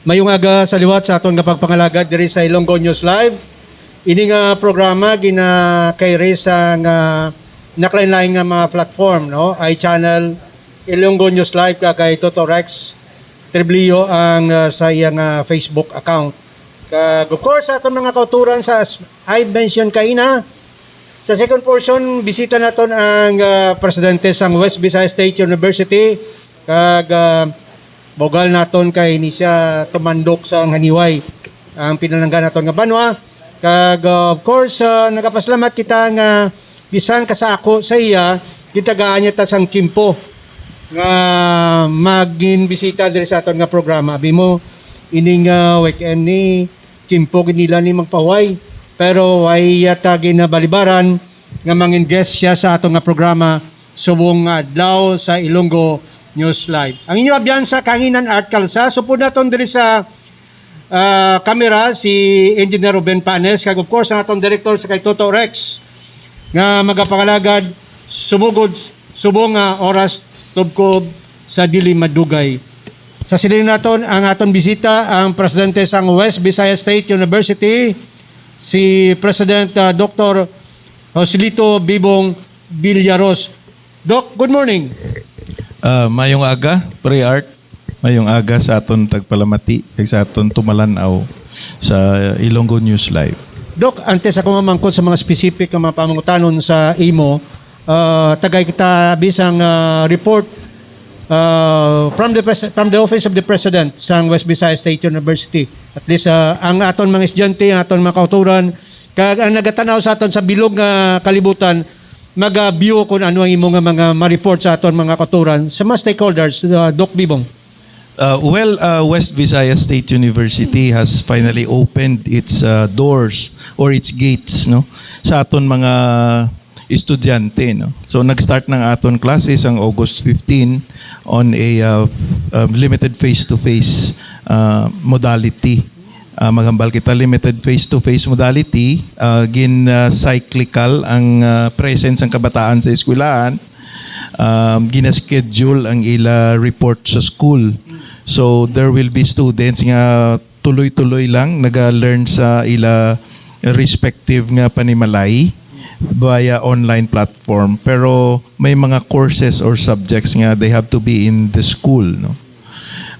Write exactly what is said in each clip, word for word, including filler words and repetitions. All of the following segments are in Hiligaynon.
Mayong aga sa liwat sa aton nga pagpangalagad diri sa Ilonggo News Live. Ini nga programa gina-carry sa nga nakalain-lain nga mga platform, no? iChannel, Ilonggo News Live, kag kay Toto Rex Triblio ang, ah, sa iyang, ah, Facebook account. Kag of course, sa aton mga kauturan sa as-, I mentioned kaina, sa second portion, bisita naton ang, ah, presidente sang West Visayas State University, kag, ah, bugal naton kay ni siya tumandok sa haniway ang pinalangga naton nga banwa. Kag, ah, of course, ah, nagapasalamat kita nga bisan ka sa ako sa iya, gitagaan niya ta sang tiyempo nga magin bisita diri sa aton nga programa. Abi mo, ining, ah, weekend ni tiyempo gid nila ni magpahuway. Pero way yata ginabalibaran nga mangin guest siya sa aton nga programa subong nga adlaw sa Ilonggo News Live. Ang inyo abyan sa Kanginan Art Calza, supod naton diri sa, ah, kamera si Engineer Ruben Panes, kag of course ang aton director sa kay Toto Rex nga magapangalagad sumugod subong nga oras tubkob sa dili madugay. Sa siling naton ang aton bisita ang presidente sang West Visayas State University, si President, ah, Doktor Joselito Bibong Villaros. Doc, good morning. Ah, mayong aga, Pre Art. Mayong aga sa aton tagpalamati kag sa aton tumalan-aw sa Ilonggo News Live. Doc, antes ako mamangkot sa mga specific nga mga pamangutanon sa imo, ah, tagay kita bisang, ah, report, ah, from the pres-, from the office of the president sang West Visayas State University. At least, ah, ang aton mga estudyante, ang aton mga kauturan, kag ang nagatan-aw sa aton sa bilog nga kalibutan, mag-view kung ano ang imo nga mga ma-report sa aton mga kauturan, sa mga stakeholders, uh, Doc Bibong. Uh, well, uh, West Visayas State University has finally opened its, uh, doors or its gates, no, sa aton mga estudyante, no. So nag-start ng aton classes ang August fifteen on a, uh, uh, limited face-to-face, uh, modality. Ah, maghambal kita, limited face-to-face modality, ah, gin, ah, cyclical ang, ah, presence sang kabataan sa eskwelahan. Um, gina-schedule ang ila report sa school. So there will be students nga tuloy-tuloy lang naga-learn sa ila respective nga panimalay via online platform. Pero may mga courses or subjects nga they have to be in the school, no?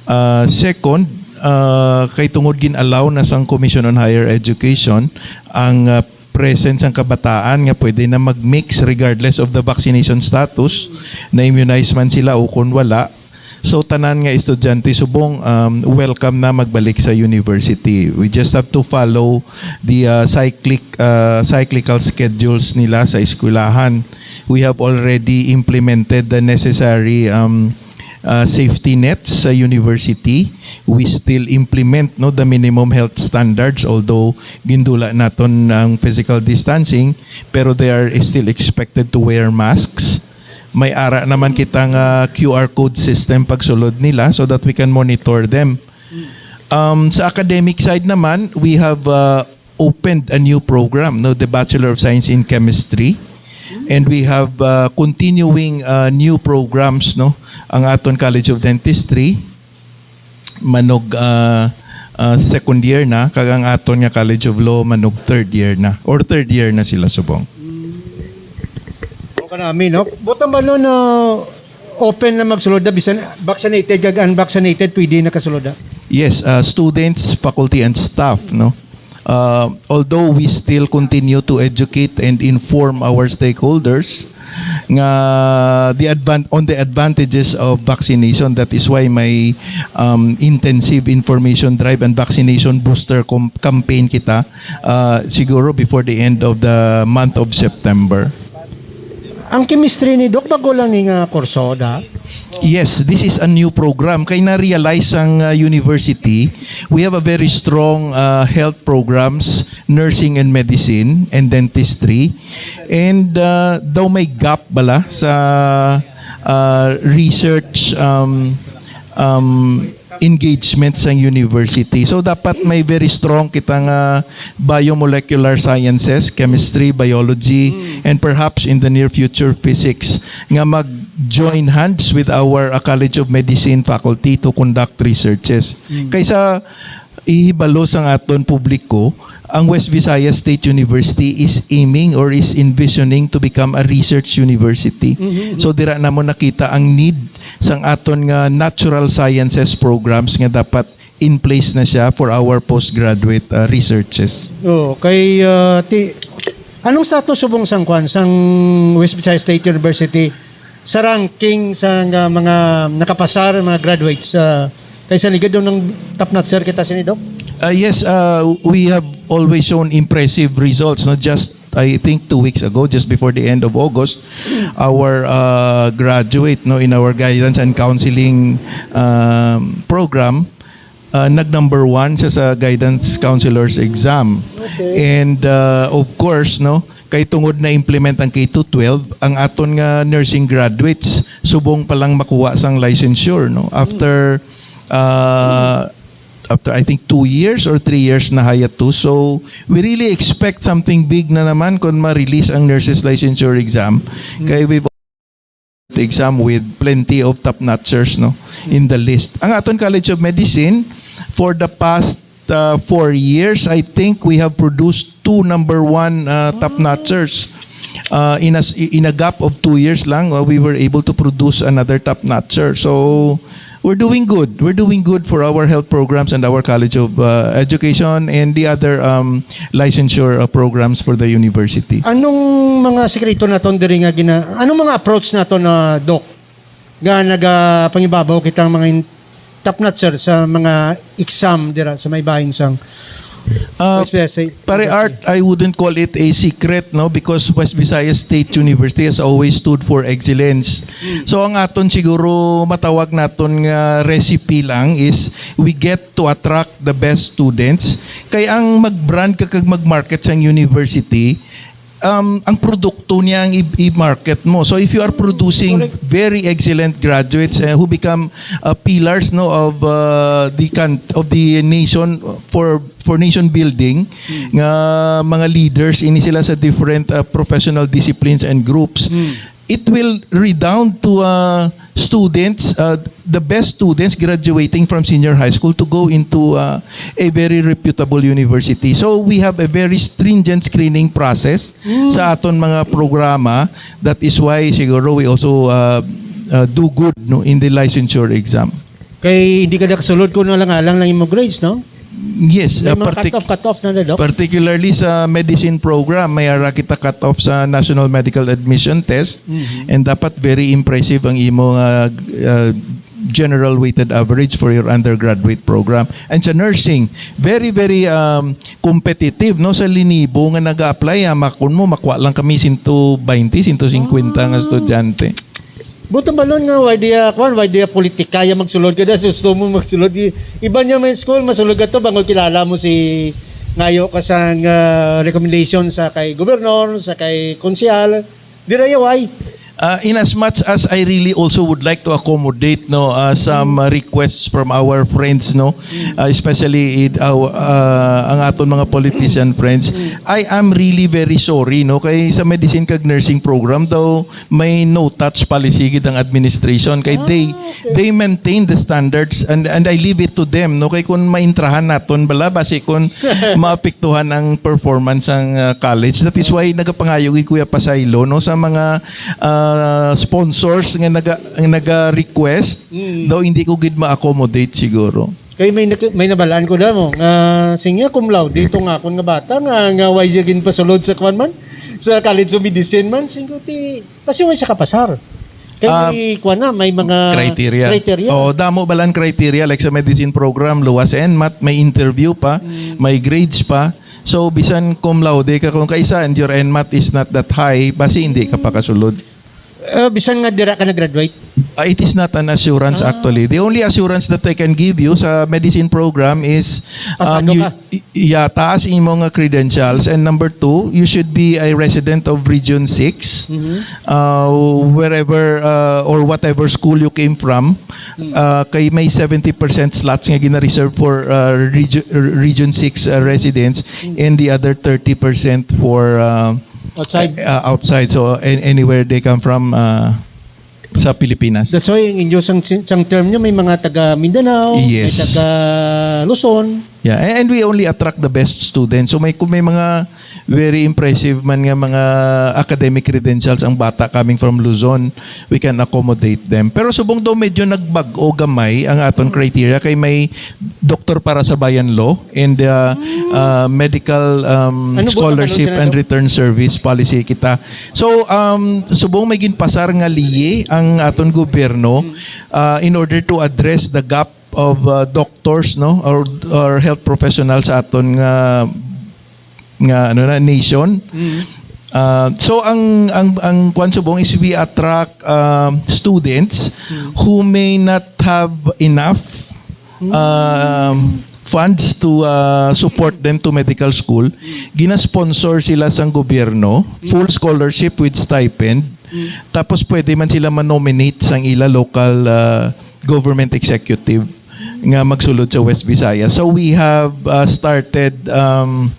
Ah, second, ah, kay tungod gin-allow na sang Commission on Higher Education ang, ah, presence sang kabataan nga pwede na mag-mix regardless of the vaccination status, na-immunize man sila o kon wala. So, tanan nga estudyante subong, um, welcome na magbalik sa university. We just have to follow the, ah, cyclic, ah, cyclical schedules nila sa eskwelahan. We have already implemented the necessary, um, uh, safety nets sa university. We still implement, no, the minimum health standards, although gindula naton ang physical distancing, pero they are still expected to wear masks. May ara naman kita nga Q R code system pagsulod nila so that we can monitor them. Um, sa academic side naman, we have, uh, opened a new program, no, the Bachelor of Science in Chemistry. And we have, uh, continuing, uh, new programs, no, ang aton College of Dentistry, manog, uh, uh, second year na, kag ang aton nga College of Law, manog third year na, or third year na sila subong. O kanami, no? Butang ba, no, no, open na magsulod na, bisan vaccinated kag unvaccinated, pwede na kasulod na? Yes, uh, students, faculty, and staff, no? Uh, although we still continue to educate and inform our stakeholders nga the advan-, on the advantages of vaccination, that is why may, um, intensive information drive and vaccination booster com-, campaign kita, uh, siguro before the end of the month of September. Ang chemistry ni Doc, bago lang ni nga kurso, da? Yes, this is a new program. Kay na-realize ang, uh, university, we have a very strong, uh, health programs, nursing and medicine, and dentistry. And, uh, daw may gap bala sa, uh, research, um, um, engagement sang university. So, dapat may very strong kita nga biomolecular sciences, chemistry, biology, and perhaps in the near future, physics, nga mag-join hands with our, uh, College of Medicine faculty to conduct researches. Kaysa ihibalo sang aton publiko, ang West Visayas State University is aiming or is envisioning to become a research university. So, dira namo nakita ang need sang aton nga natural sciences programs nga dapat in place na siya for our postgraduate, uh, researches. Oh, kay, ah, ti anong status subong sang kwan sang West Visayas State University sa ranking sa nga mga nakapasar, mga graduates, ah, kay sa ligid daw ng top notcher kita sini, Doc? Uh, yes, uh, we have always shown impressive results. No, just, I think, two weeks ago, just before the end of August, our, uh, graduate, no, in our guidance and counseling, um, program, uh, nag number one siya sa guidance counselors exam. And, uh, of course, no, kay tungod na implement ang K to twelve, ang aton nga nursing graduates subong pa lang makuha sang licensure, no, after, uh, after, I think, two years or three years na hiatus. So, we really expect something big na naman kung ma-release ang nurses licensure exam. Kay we've the exam with plenty of top notchers, no, in the list. Ang aton College of Medicine, for the past, uh, four years, I think we have produced two number one, uh, top notchers. Uh, in, a, s- in a gap of two years lang, uh, we were able to produce another top notcher. So, we're doing good. We're doing good for our health programs and our College of, uh, Education and the other, um, licensure, uh, programs for the university. Anong mga sikreto naton diri nga gina anong mga approach naton na, Doc, nga nagapangibabaw kitang mga in- top notcher sa mga exam dira sa may bahin sang Uh, S P S A? Pare Art, I wouldn't call it a secret, no, because West Visayas State University has always stood for excellence. So, ang aton siguro matawag naton nga recipe lang is we get to attract the best students. Kay ang mag-brand ka kag mag-market sang university, um, ang produkto niya ang i- i-market mo. So, if you are producing very excellent graduates, uh, who become, uh, pillars, no, of, uh, the can- of the nation for for nation building, nga mga leaders ini sila sa different, uh, professional disciplines and groups, it will redound to, uh, students, uh, the best students graduating from senior high school to go into, uh, a very reputable university. So, we have a very stringent screening process sa aton mga programa. That is why siguro we also, uh, uh, do good, no, in the licensure exam. Kay hindi ka nakasulod kung alang-alang lang imo grades, no? Yes, May uh, mga partic- cut-off, cut-off na, Doc? Particularly sa medicine program, may ara kita cut-off sa National Medical Admission Test, and dapat very impressive ang imo nga, uh, general weighted average for your undergraduate program. And sa nursing, very, very, um, competitive, no, sa linibo nga nag-a-apply, ah, makon mo, makuha lang kami sento baynte, sento singkwenta nga estudyante. Buto balon nga, why diya, kwan, why diya politika ya magsulod ka na, gusto mo magsulod. I- Iba niya may school, masulod ka to, bangod kilala mo si ngayo ka sang, ah, recommendation sa kay gobernador, sa kay konsehal. Di ra ya, why? Uh, in as much as I really also would like to accommodate, no, uh, some, uh, requests from our friends, no, uh, especially in our, uh, ang aton mga politician friends, I am really very sorry, no, kay sa medicine kag nursing program daw may no-touch policy gid ang administration, kay they they maintain the standards, and and I leave it to them, no, kay kung maintrahan naton bala, basi kung maapektuhan ang performance sang, uh, college. That is why nagapangayo gid Kuya Pasaylo, no, sa mga, uh, sponsors nga naga nga naga-request, daw hindi ko gid ma-accommodate siguro. Kay may nak- may nabalaan ko damo nga singya cum laude dito nga akon nga bata nga nga way siya ginpasulod sa kwan man, sa College of Medicine man, singko ti kasi way siya kapasar. Kay Ah, may kwan na, may mga Criteria. criteria. Oh, damo balan criteria, like sa medicine program, luwas NMAT, may interview pa, may grades pa. So, bisan cum laude ka kung kaisa and your NMAT is not that high, basi hindi ka pakasulod. Uh, bisan nga dira ka nag-graduate? Uh, it is not an assurance, actually. The only assurance that I can give you sa medicine program is Pasado you, ka. y- yeah, taas imo nga credentials, and number two, you should be a resident of Region six, uh, wherever uh, or whatever school you came from. Uh, kay may seventy percent slots nga gina-reserve for uh, Region, Region six uh, residents, and the other thirty percent for uh, Outside. uh, outside. So an- anywhere they come from uh, sa Pilipinas. That's why ang inyo sang, sang term nyo may mga taga Mindanao, Yes. may taga Luzon. Yeah, and, and we only attract the best students. So may kung may mga very impressive man nga mga academic credentials ang bata coming from Luzon, we can accommodate them. Pero subong daw medyo nagbag-o gamay ang aton criteria kay may Doctor para sa Bayan Law and uh, uh, medical um, Ano po, scholarship ano, and Senador? Return Service policy kita. So um, subong may ginpasar nga liye ang aton gobyerno uh, in order to address the gap of uh, doctors, no, or or health professionals sa aton nga nga ano na nation. Uh, so ang ang ang kwan subong is we attract um, students who may not have enough um, funds to uh, support them to medical school. Gina-sponsor sila sang gobyerno, full scholarship with stipend. Tapos pwede man sila ma-nominate sang ila local uh, government executive nga magsulod sa West Visayas. So we have uh, started um,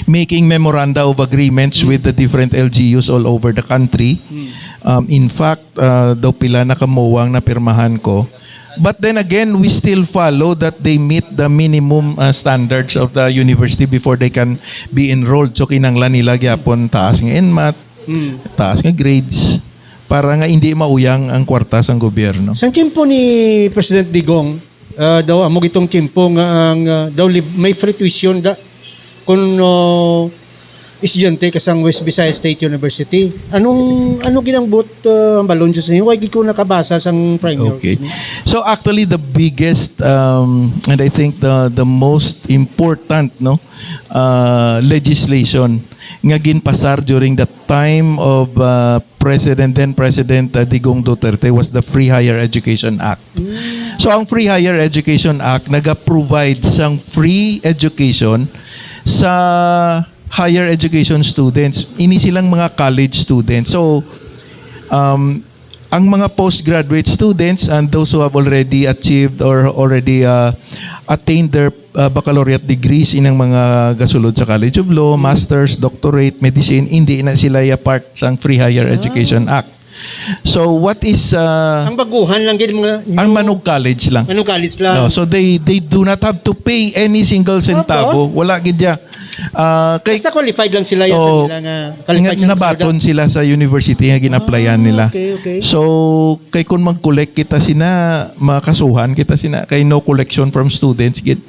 making memoranda of agreements with the different L G Us all over the country. Um, in fact, uh, daw pila na kamuwang napirmahan ko. But then again, we still follow that they meet the minimum uh, standards of the university before they can be enrolled. So kinanglan nila gyapon taas nga NMAT, taas nga grades para nga hindi mauyang ang kwarta sang gobyerno. Sa tiyempo ni President Digong, ah, daw amo gitong tiyempo nga ang ah, daw lib- may free tuition da kun ah, estudyante ka sang West Visayas State University. Anong ano ginang buot uh, balon sa inyo? Why gid ko nakabasa sang framework? Okay. So actually the biggest um, and I think the the most important, no, uh, legislation nga ginpasar during the time of uh, President, then President uh, Digong Duterte was the Free Higher Education Act. So ang Free Higher Education Act naga-provide sang free education sa higher education students. Ini silang mga college students. So um, ang mga postgraduate students and those who have already achieved or already uh, attained their uh, baccalaureate degrees inang mga gasulod sa College of Law, masters, doctorate, medicine, hindi na sila ya part sang Free Higher Education Act. So what is uh, Ang baguhan lang gid mga ang Manug College lang. Manug College lang. Oh, so they they do not have to pay any single centavo. Wala gid ya. Ah, kay Basta qualified lang sila yan Oh, sa nila nga qualified nga nabaton sila sa university nga gin-applyan Ah, nila. Okay, okay. So kay kung mag-collect kita sina, makasuhan kita sina kay no collection from students gid.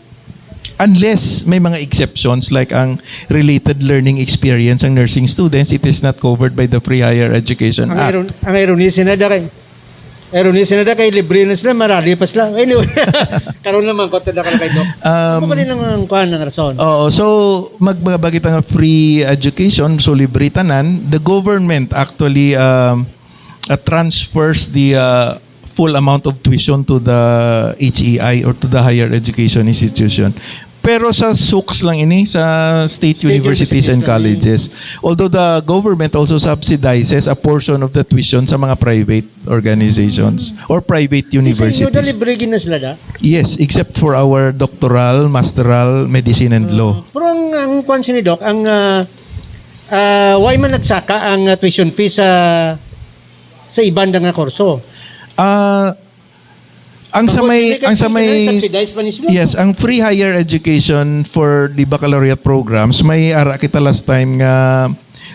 Unless may mga exceptions like ang related learning experience ang nursing students, it is not covered by the Free Higher Education Ang Act. iron ang irony sila da kay irony sila da kay libre na sila, marali pa sila. Anyway, karon naman ko tada ka kay Doc. Um, Sumo ko din ang kuan ang rason. Oo, so magbagay kita nga free education, so libre tanan. The government actually um, uh, transfers the uh, full amount of tuition to the H E I or to the higher education institution. Pero sa SOOCs lang ini, sa state, State universities universities and lang ini. Colleges. Although the government also subsidizes a portion of the tuition sa mga private organizations or private Di sa inyo, universities. da libre gid na sila da? Yes, except for our doctoral, masteral, medicine and law. Pero ang, ang kuan sini Doc, ang ah, ah, why man nagsaka ang ah, tuition fee sa sa iban da nga kurso? Ah, ang sa Tapos, may hindi ka ang sa sige may na, subsidize pa ni sila? Yes, ang free higher education for the baccalaureate programs may ara kita last time nga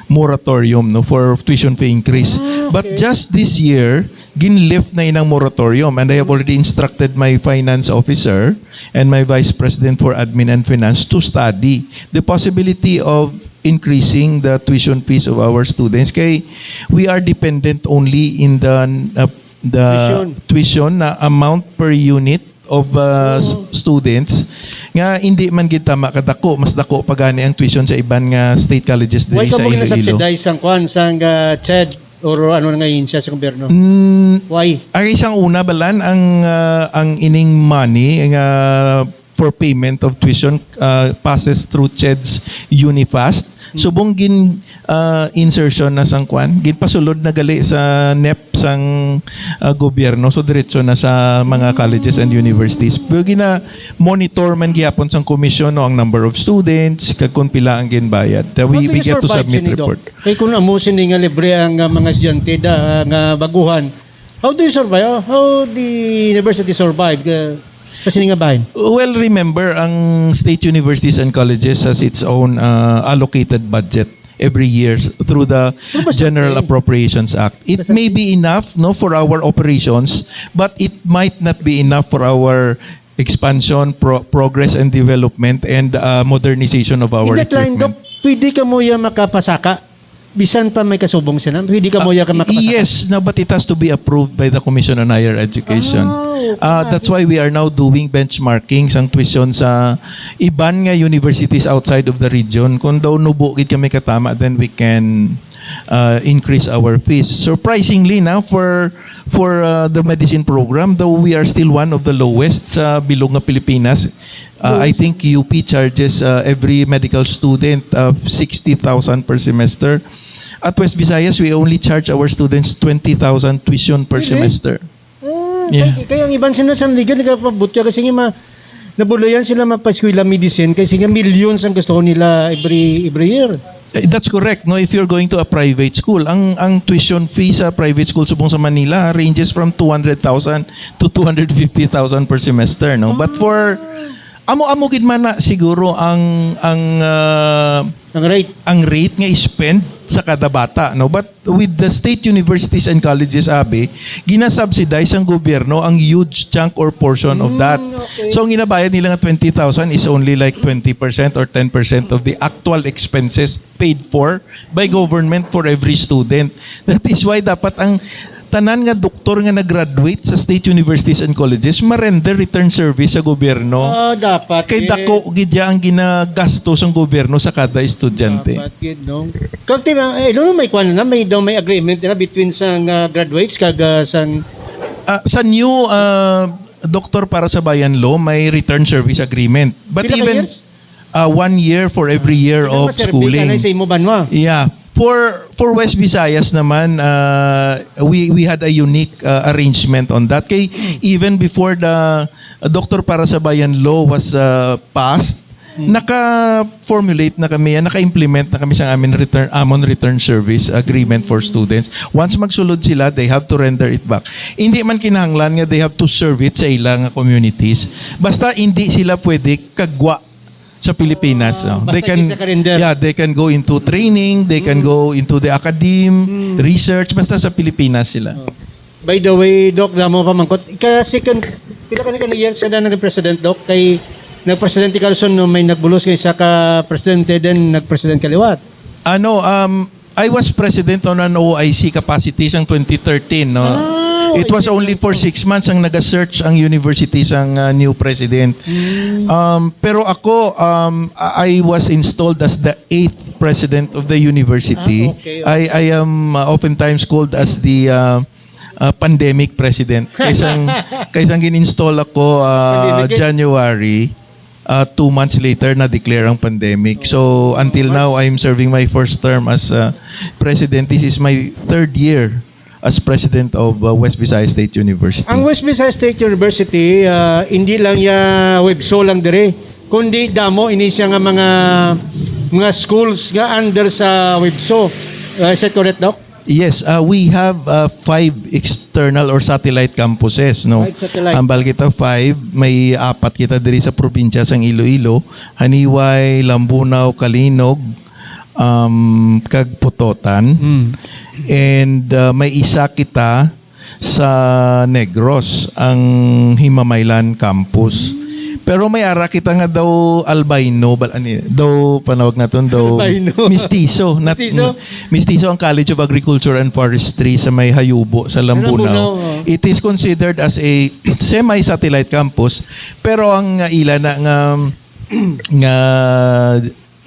moratorium, no, for tuition fee increase. Ah, But okay. Just this year, ginlift na inang moratorium, and I have already instructed my finance officer and my vice president for admin and finance to study the possibility of increasing the tuition fees of our students kay we are dependent only in the uh, the Tuition. Tuition na amount per unit of uh, s- students nga hindi man gid tama kadako, mas dako pa gani ang tuition sa iban nga state colleges Why diri ka sa mo Iloilo. Gina-subsidize sang kuan sang ah, CHED? or ano nga ahensya sa gobyerno? Mm, Why? Ang isang una, balan, ang, ah, ang ining money nga for payment of tuition, ah, passes through CHED's Unifast. Hmm. Subong gin, ah, insertion na sang kwan, ginpasulod na gali sa NEP sang, ah, gobyerno, so diretso na sa mga colleges and universities. Pero gina-monitor man gihapon sang komisyon, no, ang number of students, kag kung pila ang ginbayad. Uh, we, How do we you get to survive submit sini, Doc? Report. Kay kung amo sini nga libre ang, ah, mga estudyante da, ah, nga baguhan, how do you survive? How, how the university survive, ah, sa sini nga bahin? Well, remember, ang state universities and colleges has its own, uh, allocated budget every year s-, through the Pero basta General eh. Appropriations Act. It Basta may eh. be enough, no, for our operations, but it might not be enough for our expansion, pro-, progress and development, and, uh, modernization of our In that line, equipment. Doc, pwede kamo ya makapasaka? Bisan pa may kasubong sila, pwede kamo Ah, ya ka makapasaka? Yes, no, but it has to be approved by the Commission on Higher Education. Ah, okay. Uh, that's why we are now doing benchmarking sang tuition sa iban nga universities outside of the region. Kung daw nubo gid kami katama, then we can, uh, increase our fees. Surprisingly, na, for, for, uh, the medicine program, though we are still one of the lowest sa bilog nga Pilipinas, uh, I Yes. think U P charges, uh, every medical student, uh, sixty thousand per semester. At West Visayas, we only charge our students twenty thousand tuition per Really? semester. Ah, Yeah. kay, kay ang iban sila sa liga nagapabutya kasi nga ma-, nabulayan sila mapaskwela medicine kasi nga millions ang gusto nila every, every year. Eh, that's correct, no? If you're going to a private school, ang, ang tuition fee sa private school subong sa Manila ranges from two hundred thousand to two hundred fifty thousand per semester, no? But for, amo-amo gid man na siguro ang, ang, ah, Ang rate. ang rate nga i-spend sa kada bata, no? But with the state universities and colleges, abi, ginasubsidize ang gobyerno ang huge chunk or portion of that. Mm, okay. So, ang ginabayad nila nga twenty thousand is only like twenty percent or ten percent of the actual expenses paid for by government for every student. That is why dapat ang tanan nga doktor nga nag-graduate sa state universities and colleges ma-render return service sa gobyerno. Ah, dapat Kay eh. dako gid ya ang ginagasto sang gobyerno sa kada estudyante. Dapat gid, no? Kag ti-, eh, no, may kwan na, may daw may agreement na between sang, ah, graduates kag, ah, sang Ah, sa new, ah, Doktor Para sa Bayan Law, may return service agreement. But Pila ka even years? uh, one year for every year Ilang of maserbi ka schooling. na sa imo banwa? Yeah. For for West Visayas naman, uh, we we had a unique uh, arrangement on that. Kay even before the uh, Doktor Para sa Bayan Law was uh, passed, Hmm. naka-formulate na kami, uh, naka-implement na kami sa amin return amon return service agreement for students. Once magsulod sila, they have to render it back. Hindi man kinahanglan nga they have to serve it sa ilang communities. Basta hindi sila pwede kagwa sa Pilipinas. Ah, Oh. basta They can, isa ka render. yeah, they can go into training, they can Mm. go into the academe, Mm. research, basta sa Pilipinas sila. Oh. By the way, Doc, damo pa mangkot. Ika second, pila ka na ka years ka na naging president, Doc? Kay nag-president ka, no, may nagbulos kay isa ka presidente, then nag-president ka liwat. Ano, um, I was president on an O I C capacity sang twenty thirteen, no? Ah, It was okay. only for six months ang nag-search ang university sang, uh, new president. Mm. Um, pero ako, um, I I was installed as the eighth president of the university. Ah, okay, okay. I I am, uh, oftentimes called as the, uh, uh, pandemic president. Kaysang kaysang gin-install ako, uh, Pandemic, eh. January. Uh, two months later, na-declare ang pandemic. So, until now, March. I'm serving my first term as, uh, president. This is my third year as president of, uh, West Visayas State University. Ang West Visayas State University, uh, hindi lang ya WEVSU lang dire, kundi damo ini siya nga mga, mga schools nga under sa WEVSU. Uh, is that correct, Doc? Yes, uh, we have, uh, five external or satellite campuses, no? Five satellite. Ambal kita five, may apat kita diri sa probinsya sang Iloilo, Janiuay, Lambunao, Calinog, um, kag Pototan. Hmm. And, uh, may isa kita sa Negros, ang Himamaylan Campus. Pero may ara kita nga daw albino, bal-, ani, daw panawag naton daw Albino. Mestizo, not Mestizo? Mestizo ang College of Agriculture and Forestry sa may Hayubo sa Lambunao. Lambunao, oh. It is considered as a semi-satellite campus, pero ang, uh, ila na nga, nga,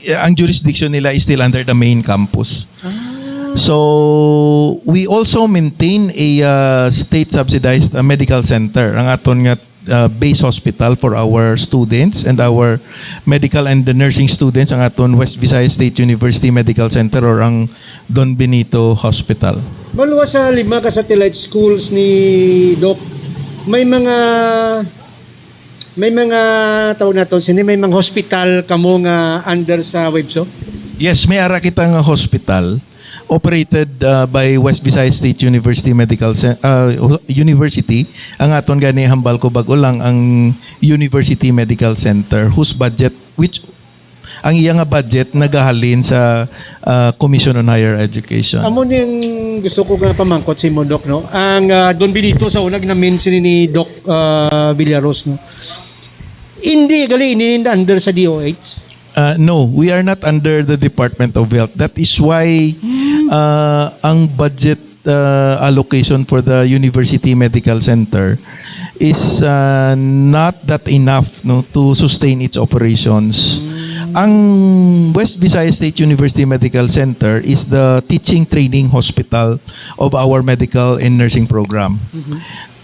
uh, ang jurisdiction nila is still under the main campus. Ah. So, we also maintain a, uh, state-subsidized, uh, medical center, ang aton nga, uh, base hospital for our students and our medical and the nursing students, ang aton West Visayas State University Medical Center or ang Don Benito Hospital. Maluwas sa lima ka satellite schools ni Doc, may mga, may mga, tawag naton sini, may mga hospital kamo nga under sa WEVSO? Yes, may ara kita nga hospital operated, uh, by West Visayas State University Medical Cen-, uh, University. Ang aton gani hambal ko bag-o lang ang University Medical Center, whose budget, which ang iya nga budget nagahalin sa, uh, Commission on Higher Education. Amo ni ang gusto ko nga pamangkot sa imo, Doc, no? Ang, uh, Don Benito sa una ginamin sini ni Doc, uh, Villaros, no? Hindi gali ini under sa D O H? Uh, no, we are not under the Department of Health. That is why, uh, ang budget, uh, allocation for the University Medical Center is, uh, not that enough, no, to sustain its operations. Ang West Visayas State University Medical Center is the teaching training hospital of our medical and nursing program.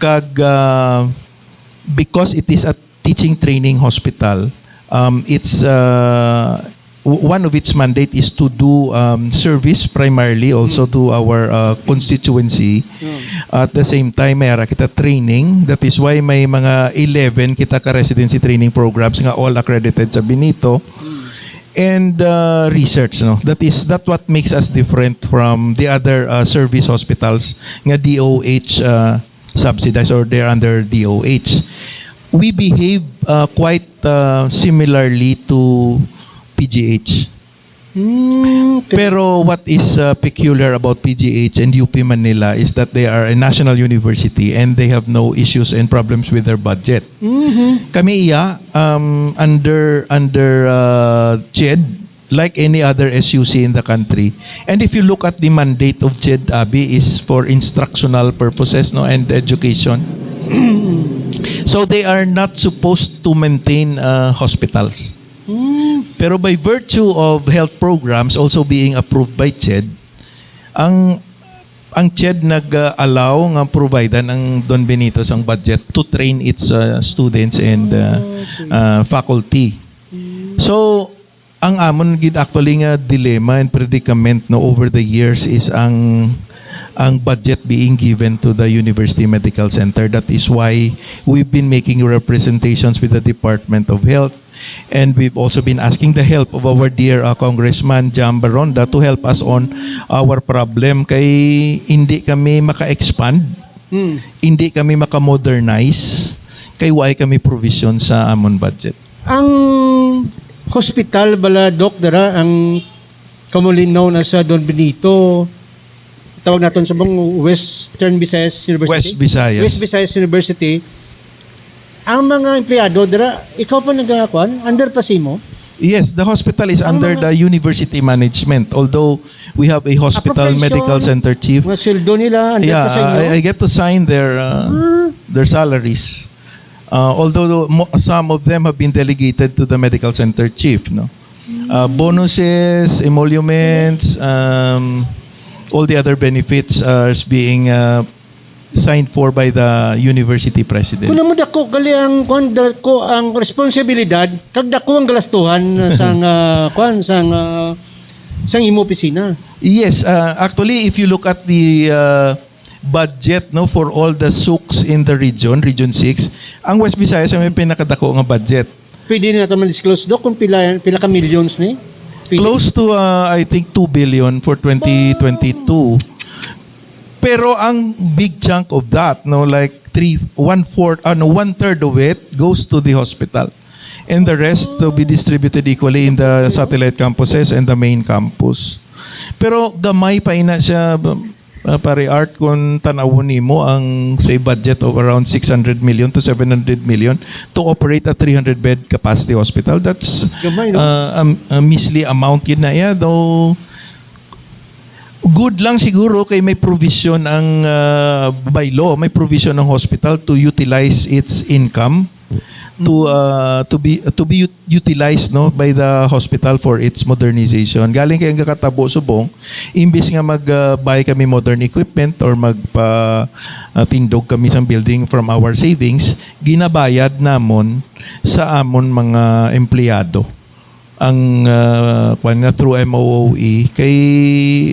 Kag, uh, because it is a teaching training hospital, um, it's, uh, w-, one of its mandate is to do, um, service primarily also to our, uh, constituency. At the same time, may ara kita training. That is why may mga eleven kita ka residency training programs nga all accredited sa Benito. And, uh, research, no? That is, that what makes us different from the other, uh, service hospitals nga D O H, uh, subsidized or they're under D O H. We behave, uh, quite, uh, similarly to P G H. Hmm, okay. Pero what is, uh, peculiar about P G H and U P Manila is that they are a national university and they have no issues and problems with their budget. Mhm. Kami iya, um, under, under, uh, CHED, like any other S U C in the country. And if you look at the mandate of CHED, Abi, is for instructional purposes, no, and education. So they are not supposed to maintain, uh, hospitals. Hmm. Pero by virtue of health programs also being approved by CHED, ang, ang CHED nag-allow nga providean ang Don Benito sang budget to train its, uh, students and, uh, Oh, okay. uh, faculty. So, ang amon gid actually nga dilemma and predicament, no, over the years is ang, ang budget being given to the University Medical Center. That is why we've been making representations with the Department of Health. And we've also been asking the help of our dear, uh, Congressman Jam Baronda to help us on our problem kay hindi kami maka-expand, Hmm. hindi kami maka-modernize, kay wala kami provision sa amon budget. Ang hospital bala, Doc, dara, ang commonly known as, uh, Don Benito, tawag naton sa bang Western Visayas University? West Visayas. West Visayas University. Ang mga empleyado dira, ikaw pa nagakuan? Under pa simo? Yes, the hospital is Ang under mga the university management. Although we have a hospital Appropriation, medical center chief. Mga sweldo nila, under Yeah, pa sa inyo? I, I get to sign their, uh, Ah. their salaries. Uh, although mo, some of them have been delegated to the medical center chief, no? Uh, bonuses, emoluments, um, all the other benefits are being, uh, signed for by the university president. Kuno mo dako gali ang, kuwan, dako ang responsibilidad, kag dako ang galastuhan sang, ah, kuwan, sang, ah, sang imo opisina. Yes, uh, actually, if you look at the, uh, budget, no, for all the souks in the region, Region six, ang West Visayas ang may pinakadako nga budget. Pwede na nato ma-disclose, Doc, kung pila, pila ka millions ni? Pwede. Close to, uh, I think, two billion for twenty twenty-two. Pero ang big chunk of that, no, like, three, one-fourth, ano, one-third of it goes to the hospital. And the rest to be distributed equally in the satellite campuses and the main campus. Pero gamay pa ina siya, uh, Pare Art, kung tanawon nimo ang, say, budget of around six hundred million to seven hundred million to operate a three hundred bed capacity hospital. That's, Gamay, no? uh, a, a measly amount yun na iya. Though, good lang siguro kay may provision ang, uh, by law, may provision ang hospital to utilize its income to uh, to be to be ut- utilized, no, by the hospital for its modernization. Galing kay ang kakatabo subong, imbis nga mag uh, buy kami modern equipment or magpa uh, tindog kami sa building from our savings, ginabayad namon sa amon mga empleyado ang uh, kwan nga through M O O E, kay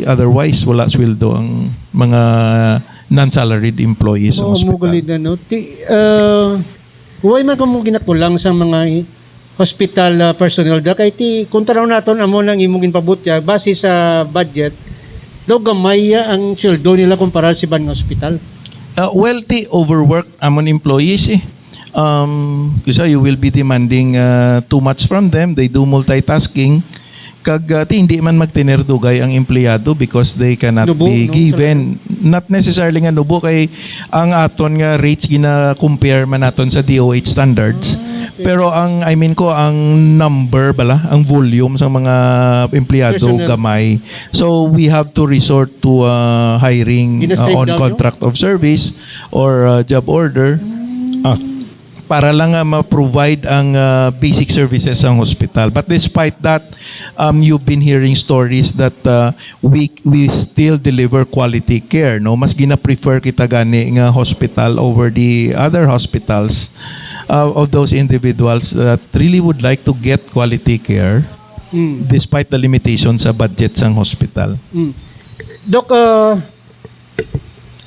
otherwise wala sweldo ang mga non-salaried employees sa Oo, hospital. Mo gali na, no? Ti, uh, Huway man kamo ginakulang sa mga i- hospital ah, personnel da kay ti kung tanaw naton amo nang imong ginpabutyag base sa budget, daw gamay ah, ang sweldo nila kumpara sa iban nga ospital. Uh, well, ti overwork amon employees eh. Um, kasi you will be demanding uh, too much from them. They do multitasking. Kag uh, ti hindi man magtinerdugay ang empleyado because they cannot Nubo, be no? given, not necessarily nga nubo kay ang aton nga rates gina-compare man naton sa D O H standards. Ah, okay. Pero ang, I mean ko, ang number bala, ang volume sa mga empleyado Personnel. gamay. So we have to resort to uh, hiring uh, Gina-strip on down, no? contract of service or uh, job order. Ah, para lang nga ma-provide ang uh, basic services sang hospital. But despite that, um, you've been hearing stories that uh, we we still deliver quality care, no? Mas gina-prefer kita gani nga hospital over the other hospitals uh, of those individuals that really would like to get quality care Mm. despite the limitations sa budget sang hospital. Mm. Doc, uh,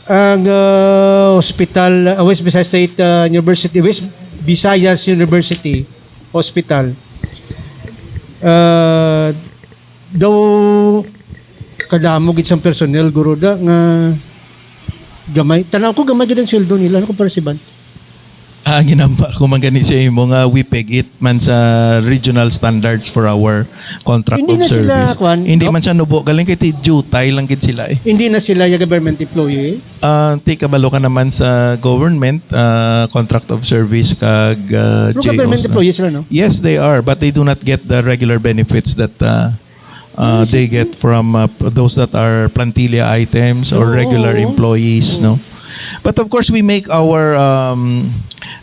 ang uh, hospital, uh, West Visayas State uh, University, West Visayas University Hospital, uh, daw kadamo gid sang personnel, guro, da nga gamay. Tanaw ko gamay gid ang sweldo nila, ano, kumpara sa iban? Ah, ginambal ko man gani sa imo nga we peg it man sa regional standards for our contract Hindi of na sila, service. kwan, Hindi Doc? man siya nubo, galing kay ti jutay lang gid sila eh. Hindi na sila yung government employee? Ah, ti kabalo ka naman sa government, ah, contract of service kag ah, Pero J O government Os na. employees sila, no? Yes, they are, but they do not get the regular benefits that ah, uh, Yes, they okay. get from uh, p- those that are plantilla items or Oo, regular oo. employees, Oo. no? But of course, we make our um,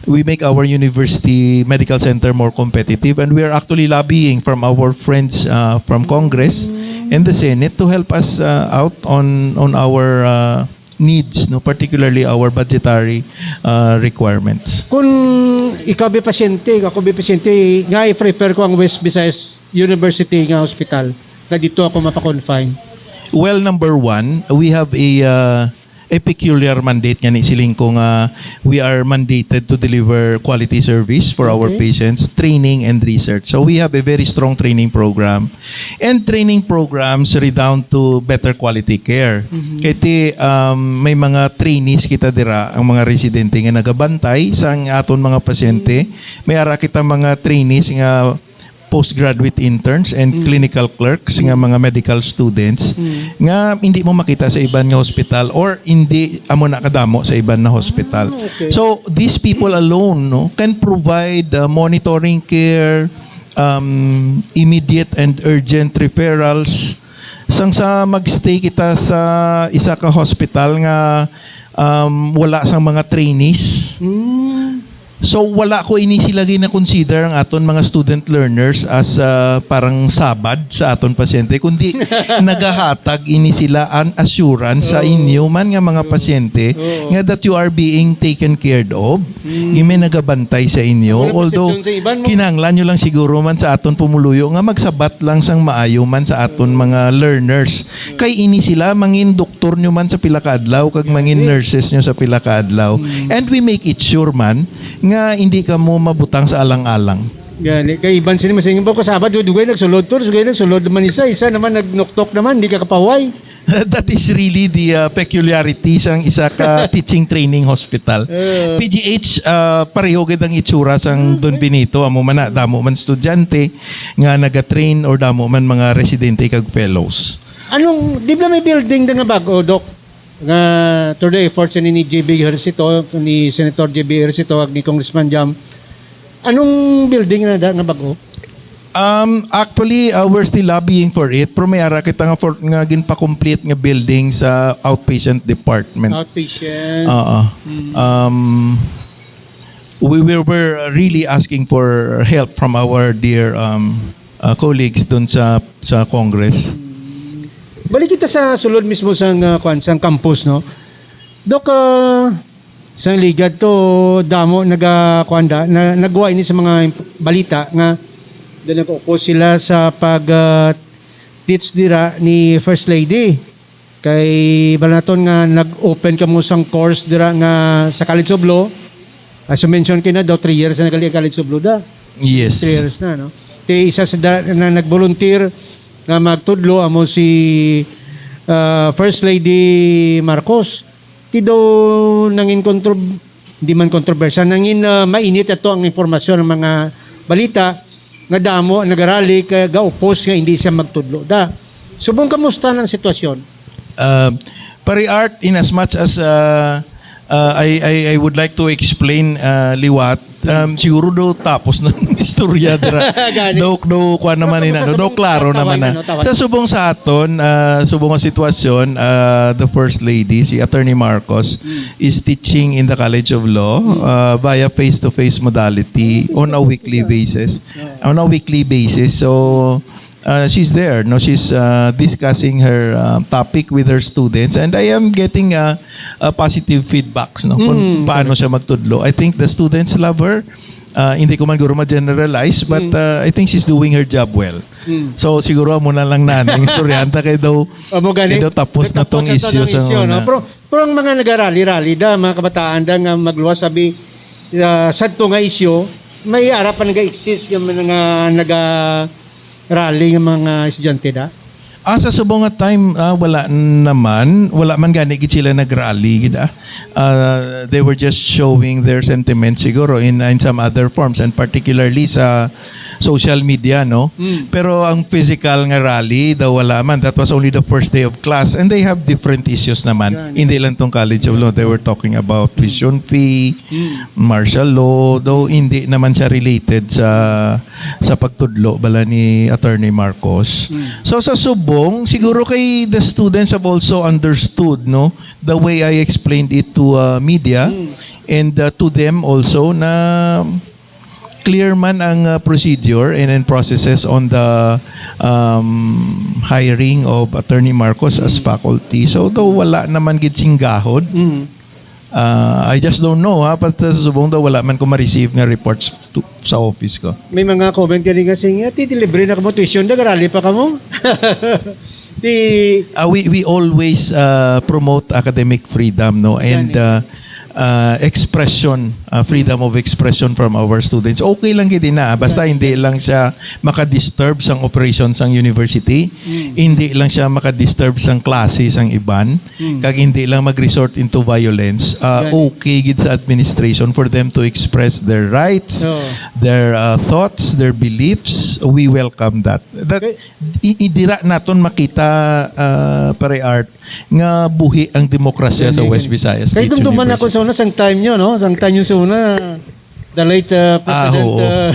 we make our university medical center more competitive, and we are actually lobbying from our friends uh, from Congress and the Senate to help us uh, out on on our uh, needs, no, particularly our budgetary uh, requirements. Kung ikaw bi pasyente, ako bi pasyente, nga i-prefer ko ang West Visayas University nga hospital, nga dito ako mapakonfine. Well, number one, we have a uh, a peculiar mandate nga ni siling ko nga we are mandated to deliver quality service for our Okay. patients, training and research. So we have a very strong training program and training programs redound to better quality care. Mhm. Kay ti, um, may mga trainees kita dira, ang mga residente nga nagabantay sa ang aton mga pasyente. Mm. May ara kita mga trainees nga postgraduate interns and Mm. clinical clerks nga Mm. mga medical students Mm. nga hindi mo makita sa iban nga hospital or hindi amo na kadamo sa iban na hospital. Ah, okay. So these people alone, no, can provide uh, monitoring care, um, immediate and urgent referrals. Sang sa magstay kita sa isa ka hospital nga um, wala sang mga trainees. Mm. So wala ko ini sila gina-consider ang aton mga student learners as uh, parang sabad sa aton pasyente, kundi nagahatag ini sila an assurance sa Oo. inyo man nga mga pasyente Oo. nga that you are being taken care of. Mm. Nga may nagabantay sa inyo. Ang mga Although, perception sa iban mo. kinahanglan nyo lang siguro man sa aton pumuluyo nga magsabat lang sang maayo man sa aton mga learners. Kay ini sila, mangin doktor nyo man sa pila ka adlaw, kag mangin Gani. nurses nyo sa pila ka adlaw. Mm. And we make it sure man nga hindi ka mo mabutang sa alang-alang. Gani, kay iban sini masingin ba ko Sabado, dugay nagsulod to, dugay nagsulod naman isa, isa naman nagnuktok naman, di ka kapahuway. That is really the uh, peculiarity sang isa ka teaching training hospital. Uh, P G H, uh, pareho gid ang itsura sang Don Benito. Amo man na, damo man estudyante nga nagatrain or damo man mga residente kag fellows. Anong, di ba may building na nga bago, Doc? Nga through the efforts ni, ni J B Ejercito, ni Senator J B Ejercito, ag ni Congressman Jam, anong building na da nga bago? Um, actually, uh, we're still lobbying for it, pero may ara kita nga for, nga ginpa-complete nga building sa outpatient department. Outpatient. Oo. Mm. Um, we were, were really asking for help from our dear, um, uh, colleagues dun sa, sa Congress. Balik kita sa sulod mismo sang, ah, kwan, sang campus, no? Dok, ah, sang ligad to, damo naga, kwan da, na, nagwa ini sa mga balita nga da nag-oppose sila sa pag, ah, teach dira ni First Lady. Kay balaton nga nag-open kamo sang course dira nga sa College of Law. As you mentioned kina daw, three years na nagali ang College of Law da. Yes. Three years na, no? Kay isa sa da, na nag-volunteer nga magtudlo amo si, ah, First Lady Marcos. Ti daw nangin kontro-, di man kontrobersyal, nangin, ah, mainit ato ang impormasyon ng mga balita nga damo nagarali kay ga-oppose nga hindi siya magtudlo da. Subong, kamusta ang sitwasyon? Uh, Pare Art, in as much as uh, uh, I, I, I would like to explain uh, liwat, um, siguro do tapos na ang istorya dira. Gani. Do, do, kuan naman Pero ina, tapos do, sa klaro tawayan, naman na. No, tawayan. Sa subong sa aton, uh, subong nga sitwasyon, uh, the First Lady, si Attorney Marcos, is teaching in the College of Law uh, via face-to-face modality on a weekly basis. On a weekly basis. So, uh, she's there, no? She's uh, discussing her uh, topic with her students, and I am getting uh, uh, positive feedbacks, no? Kung paano siya magtudlo. I think the students love her. Uh, hindi ko man guro ma-generalize, but uh, I think she's doing her job well. So, siguro amo na lang na ang istoryahan ta kay daw, Amo gani. Kay daw tapos na tong Tapos na to issue ng sa issue, no? una. Pero, pero ang mga nagarali-rali da, mga kabataan da nga magluwas sabi, ah, sadto nga issue, may ara pa naga-exist nga mga naga-rally nga mga estudyante da? Ah, sa subong nga time, ah, wala naman. Wala man gani gid sila nag-rally gid, ah. Ah, they were just showing their sentiments siguro in, in some other forms, and particularly sa social media, no? Pero ang physical nga rally daw wala man. That was only the first day of class, and they have different issues naman. Gani. Hindi lang tong College of Law. They were talking about tuition fee, martial law, though hindi naman siya related sa sa pagtudlo bala ni Attorney Marcos. So sa subong, siguro kay the students have also understood, no, the way I explained it to uh, media and uh, to them also na clear man ang uh, procedure and, and processes on the um, hiring of Attorney Marcos as faculty. So though wala naman gid sing gahod, uh, I just don't know, ha, but uh, sa subong daw wala man ko ma-receive nga reports to, sa office ko. May mga comment gani nga sing, "Ati, delivery na kamo tuition, nagarali pa kamo." Ti Uh, we we always uh, promote academic freedom, no, and Gani. uh, uh, expression, uh, freedom of expression from our students. Okay lang gid na, basta hindi lang siya makadisturb sang operation sang university, hindi lang siya makadisturb sang klase sang iban, kag hindi lang mag-resort into violence. Uh, Gani. Okay gid sa administration for them to express their rights, Oo. their uh, thoughts, their beliefs. We welcome that. That Okay. I- idira naton makita, ah, Pare Art, nga buhi ang demokrasya sa Gani, West gani. Visayas Kay State dumduman ako University. sa una, sang time nyo, no? Sang time nyo sa una, the late uh, President, oo. Uh,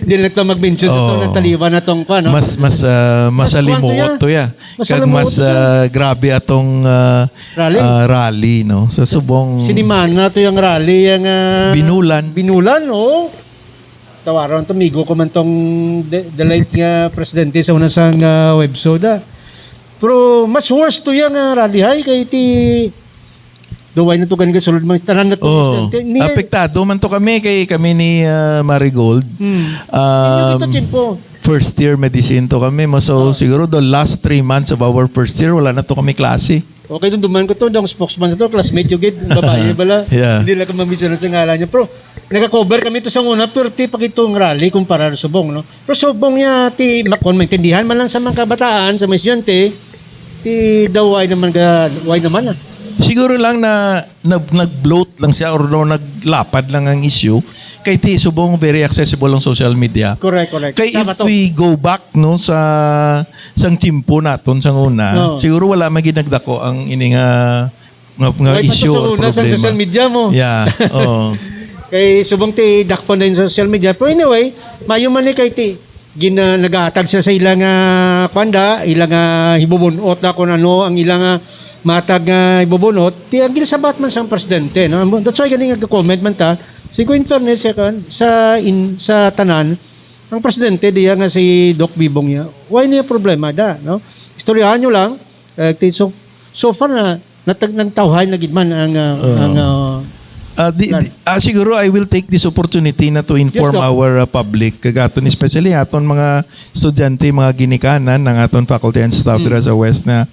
di lang ito mag-mention sa Oo. Itong nagtaliwan na tong, ano? Mas mas ah, Mas masalimuot kuwan to, to ya. Mas Kag masalimuot mas to, ya. Ah, grabe atong ah, Rally. ah, rally, no? Sa subong Sinimana to yung rally, yung uh, Binulan. Binulan, oh. Tawaron to, migo ko man tong the, the late nga presidente sa una sang uh, websode, ah. Pero mas worse to yung uh, rally, hay, kay ti Duway na to gani kasulod mga tanan na to. Oh, Ni- apektado man to kami kay kami ni ah, Marigold. Hmm. Um, Inyo ito, Chin, po. First year medicine to kami. Mo, so, siguro the last three months of our first year, wala na to kami klase. Okay, dun duman ko to, dong spokesman sa to, classmate yung gid, babae bala. Yeah. Hindi lang ko mamisyon sa ngalan niya. Pero, nagka-cover kami to sa una, pero ti pakitong rally kumpara sa subong, no? Pero subong niya, ti, ma-, kung maintindihan man lang sa mga kabataan, sa mga estudyante, ti daw, why naman, ga, why naman, ah? Siguro lang na, na nag-bloat lang siya or no, naglapad lang ang issue. Kay ti subong very accessible ang social media. Correct, correct. Kay Sama if to. we go back, no, sa sang tiyempo naton sang una, No. siguro wala man gid nagdako ang ini nga nga, nga Why pa to issue sa or una sa problema. Social media mo? Yeah. Oo. Kay subong ti dakpon na yung social media. Pero anyway, mayo man ni kay ti gina nagahatag sila sa ilang ah, kwanda, ilang ah, hibubunot na kung ano ang ilang ah, matag nga hibubunot, ti ang ginasabat man sang presidente, no? That's why gani nga comment man ta Siguro in fairness sa kan-, sa in-, sa tanan, ang presidente diya nga si Doc Bibong niya, why niya problema da, no? Istoryahan nyo lang, eh, ti-, so, so far na, natag-, nagtawhay na gid man ang, ah, Oo. ang, ah, Ah, di, plan. di- ah, siguro I will take this opportunity na to inform Yes, Doc. our, ah, public, kag aton, especially aton mga estudyante, mga ginikanan ng aton faculty and staff Mm. dira sa West, na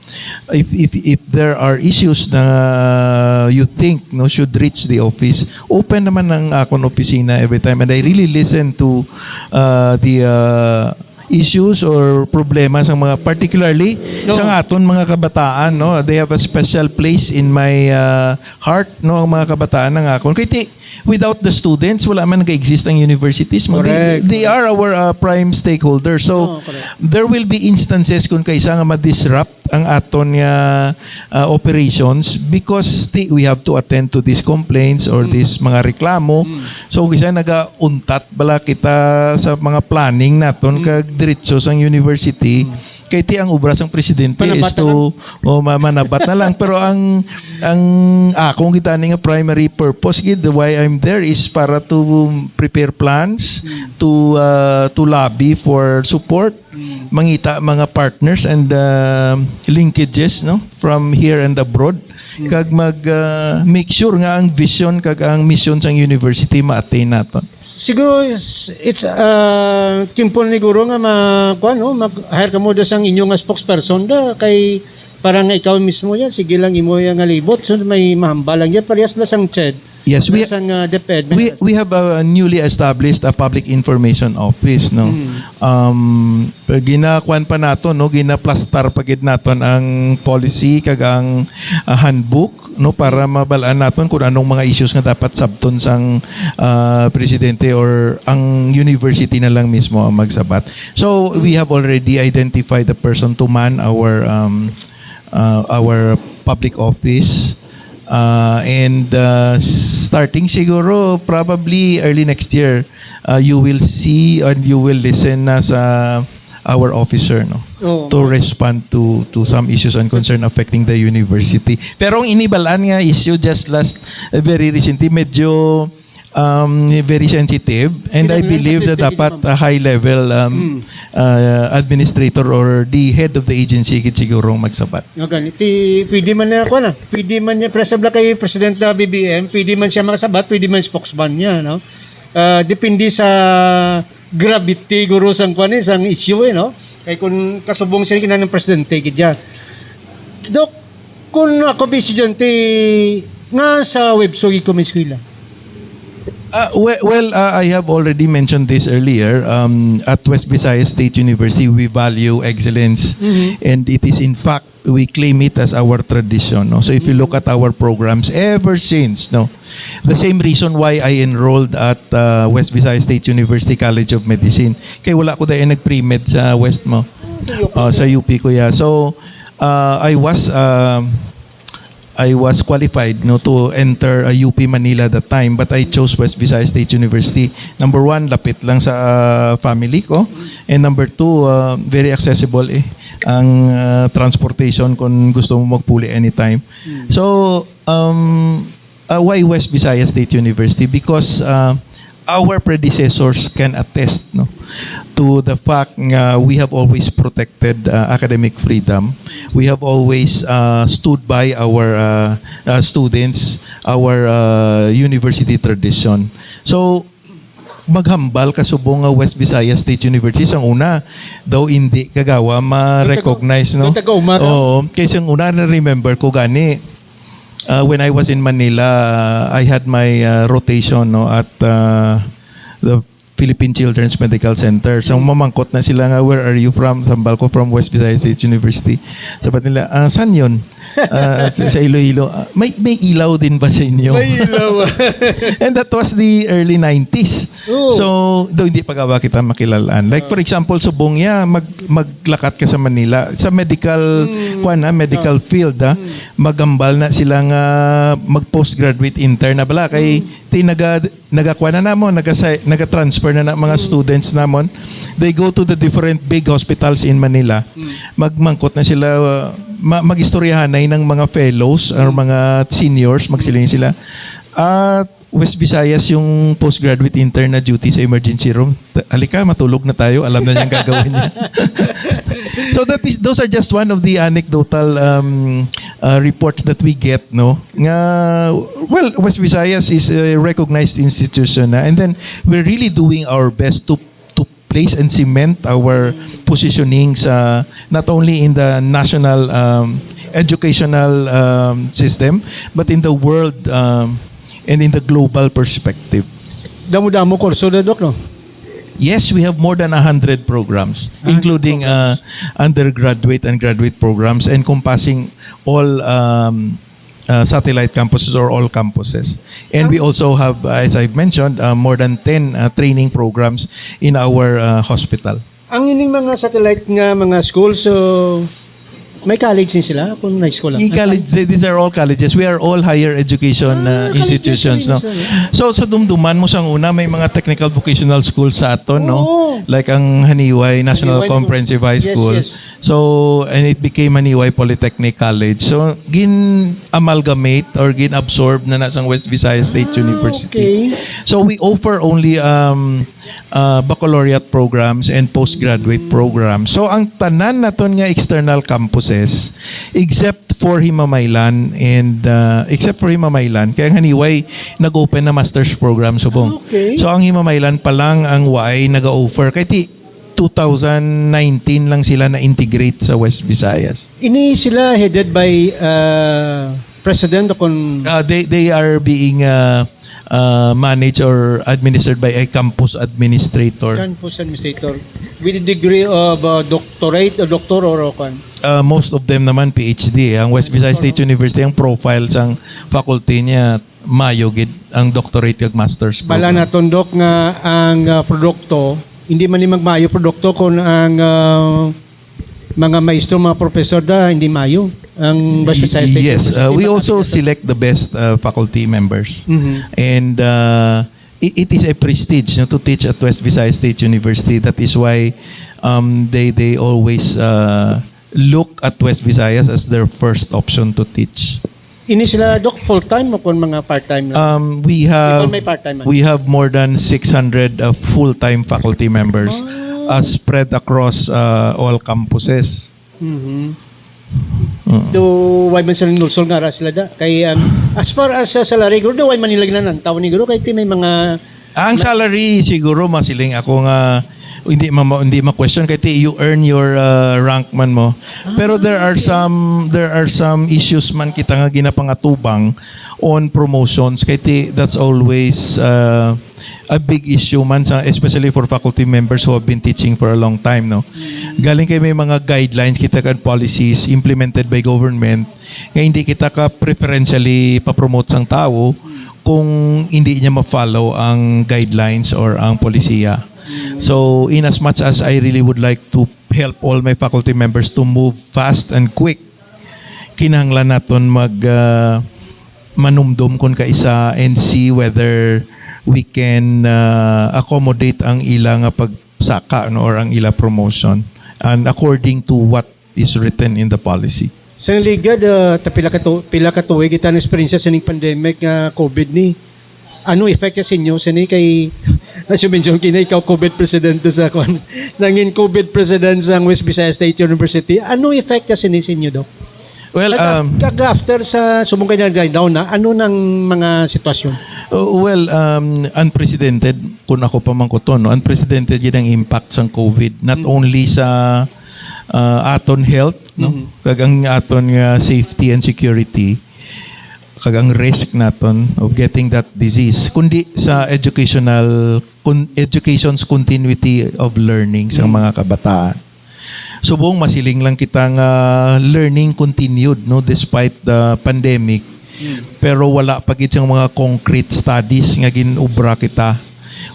if, if, if there are issues na you think, no, should reach the office, open naman ang akon opisina every time, and I really listen to, uh, the, uh, issues or problema sa mga, particularly No. sa aton mga kabataan, no, they have a special place in my, uh, heart, no, ang mga kabataan ng akon. Kay ti, without the students, wala man nag-exist ang universities mo. They, Correct, they correct. are our, uh, prime stakeholder. So, Oo, correct. there will be instances kung kaisa nga ma-disrupt ang aton nga, uh, operations because ti, we have to attend to these complaints or Mm. these mga reklamo. Mm. So, kisa nagauntat bala kita sa mga planning naton Mm. kag diretso sang university. Mm. Kay ti ang obra sang presidente Manabat is na to, lang. o, ma-, manabat na lang. Pero ang, ang akong gitani nga primary purpose gid why I'm there is para to prepare plans, Mm. to, uh, to lobby for support, Mm. mangita mga partners and, uh, linkages, no, from here and abroad. Mm. Kag mag, uh, make sure nga ang vision kag ang mission sang university ma-attain naton. Siguro it's, it's, uh, timpo na siguro nga ma-, kuwan, no, mag-hire kamo da sang inyo nga spokesperson da kay para nga ikaw mismo yan, sige lang imo yan nga libot. So may mahambal lang yan. Parehas ba sang CHED? Yes, we, Parehas sang, uh, DepEd, we, may we have a newly established a public information office, no? Mm. Um, ginakuan pa nato, no? Ginaplastar pa gid naton ang policy kag ang, uh, handbook, no, para mabal-an naton kung anong mga issues nga dapat sabton sang, ah, presidente or ang university na lang mismo ang magsabat. So, we have already identified the person to man our, um, uh, our public office. Uh, and, uh, starting siguro probably early next year, uh, you will see and you will listen na sa our officer, no, Oo. to respond to, to some issues and concern affecting the university. Pero ang inibal-an nga issue just last, uh, very recently, medyo, um, very sensitive, and I Kinahanglan believe na sensitive dapat naman. a high level, um, Mm. uh, administrator or the head of the agency gid siguro ang magsabat. Nga gani, ti, pwede man niya, kuwan na, pwede man niya, presabla kay President na B B M, pwede man siya makasabat, pwede man spokesman niya, no? Ah, depende sa gravity, guro, sang, kuwan, eh, sang issue, eh, no? Kay kung kasubong siya, kinahanglan presidente, gid yan. Dok, kung ako ba estudyante, nga sa webso gid ko may eskwela? Uh, we-, well, uh, I have already mentioned this earlier. Um, at West Visayas State University, we value excellence. Mhm. And it is, in fact, we claim it as our tradition, no? So if you look at our programs ever since, no, the same reason why I enrolled at, uh, West Visayas State University College of Medicine, kay wala ko dahil nag-pre-med sa West mo. Sa U P. Oh, sa U P ko, yeah. So, uh, I was, um, I was qualified, no, to enter a U P Manila that time, but I chose West Visayas State University. Number one, lapit lang sa, uh, family ko. And number two, uh, very accessible, eh, ang, uh, transportation kung gusto mo magpuli anytime. Hmm. So, um, uh, why West Visayas State University? Because, uh, our predecessors can attest, no, to the fact nga we have always protected, uh, academic freedom. We have always, uh, stood by our, uh, uh, students, our, uh, university tradition. So, maghambal ka subong nga West Visayas State University, sang una daw hindi kagawa ma-recognize, no? Taga-, taga-uma ka? Oo, kay sang una, na-remember ko gani, uh, when I was in Manila, I had my, uh, rotation, no, at, uh, the Philippine Children's Medical Center. So, mamangkot na sila nga, "Where are you from?" Sambal ko, "From West Visayas State University." Sabat nila, "Ah, saan yun?" "Ah, sa, sa Iloilo." "Ah, may, may ilaw din ba sa inyo?" May ilaw. And that was the early nineties. Oo. So, daw hindi pa gawa kita makilalaan. Like, for example, subong ya, mag-, maglakat ka sa Manila, sa medical, kuwan na, medical field, ha? Magambal na sila nga mag-postgraduate intern na bala. Kay, ti naga, nagakuha na namon, naga-, naga-transfer na na mga students namon. They go to the different big hospitals in Manila. Magmangkot na sila, uh, ma-, mag-istoryahanay ng mga fellows or mga seniors, magsiling sila. At West Visayas yung postgraduate intern na duty sa emergency room. Ta-, halika, matulog na tayo. Alam na niyang gagawin niya. So that is, those are just one of the anecdotal, um, uh, reports that we get, no? Nga, well, West Visayas is a recognized institution na, and then we're really doing our best to to place and cement our positioning sa, not only in the national, um, educational, um, system, but in the world, um, and in the global perspective. Damo-damo kurso na, Doc, no? Yes, we have more than a hundred programs, including, uh, undergraduate and graduate programs, encompassing all, um, uh, satellite campuses or all campuses. And we also have, uh, as I've mentioned, uh, more than ten, uh, training programs in our, uh, hospital. Ang ining mga satellite nga mga schools, so may college ni sila kung high school lang? I-college, th- these are all colleges. We are all higher education, uh, Ah, college institutions, no? education, eh. So, sa dumduman mo sang una, may mga technical vocational schools sa aton, no? Oo. Like ang Haniway National Haniway, Comprehensive High yes, School. Yes. So, and it became Haniway Polytechnic College. So, gin-amalgamate or gin-absorb na na sang West Visayas State Ah, University. Okay. So, we offer only, um, uh, baccalaureate programs and postgraduate programs. So, ang tanan naton nga external campuses, except for Himamaylan and, uh, except for Himamaylan, kay ang Haniway nag-open na master's program subong. Ah, okay. So, ang Himamaylan pa lang ang way nag-offer. Kay ti two thousand nineteen lang sila na-integrate sa West Visayas. Ini sila headed by uh, president o kon Uh, they they are being, uh, uh, managed or administered by a campus administrator. Campus administrator with a degree of uh, doctorate o doctor or kon? Uh, most of them naman P H D, eh. Ang West Visayas State University, ang profile sang faculty niya, mayo gid ang doctorate kag master's Bala program. Naton, Doc, nga ang uh, produkto hindi man ni magmayo produkto kung ang uh, mga maestro, mga professor da hindi mayo ang West Visayas State Yes, University. uh, we Di ba? Also select the best, uh, faculty members. Mhm. And, uh, it, it is a prestige, no, to teach at West Visayas State University. That is why, um, they they always, uh, look at West Visayas as their first option to teach. Ini sila, Doc, full-time o kon mga part-time lang? Um, we have May part-time man. We have more than six hundred, uh, full-time faculty members, Ah. uh, spread across, uh, all campuses. Mhm. Mm. Do why man sila nulsol nga ara sila da? Kay ang as far as sa salary, guro, do why man nila ginanantaw ni guro kay ti may mga Ang salary siguro masiling ako nga hindi ma hindi ma-question kay ti you earn your, uh, rank man mo. Pero there are some there are some issues man kita nga ginapangatubang on promotions kay ti that's always, uh, a big issue man sa, especially for faculty members who have been teaching for a long time, no. Galing kay may mga guidelines kita kan policies implemented by government nga hindi kita ka preferentially pa-promote sang tawo kung hindi niya ma-follow ang guidelines or ang polisiya. So, in as much as I really would like to help all my faculty members to move fast and quick, kinahanglan naton mag, ah, manumdom kon kaisa and see whether we can, ah, accommodate ang ila nga pagsaka, no, or ang ila promotion and according to what is written in the policy. Sa Ligad, uh, ta pila ka tu- pila ka tuig kita na eksperyensya sa ning pandemic nga COVID ni. Ano effect sa inyo sini kay nasumension kini ikaw COVID presidente sa kon nangin COVID president sa West Visayas State University? Ano effect sa sini sa inyo, Doc? Well, Kag af- um, kag after sa sumong kay nag-down na, ano nang mga sitwasyon? Oh, well, um, unprecedented, kung ako pa man kuton, no? Unprecedented gid ang impact sang COVID, not only sa, uh, aton health, no? Kag ang aton nga safety and security, kag ang risk naton of getting that disease, kundi sa educational, con- education's continuity of learning sa mga kabataan. Subong masiling lang kita nga learning continued, no, despite the pandemic. Pero wala pa gid sang mga concrete studies nga ginobra kita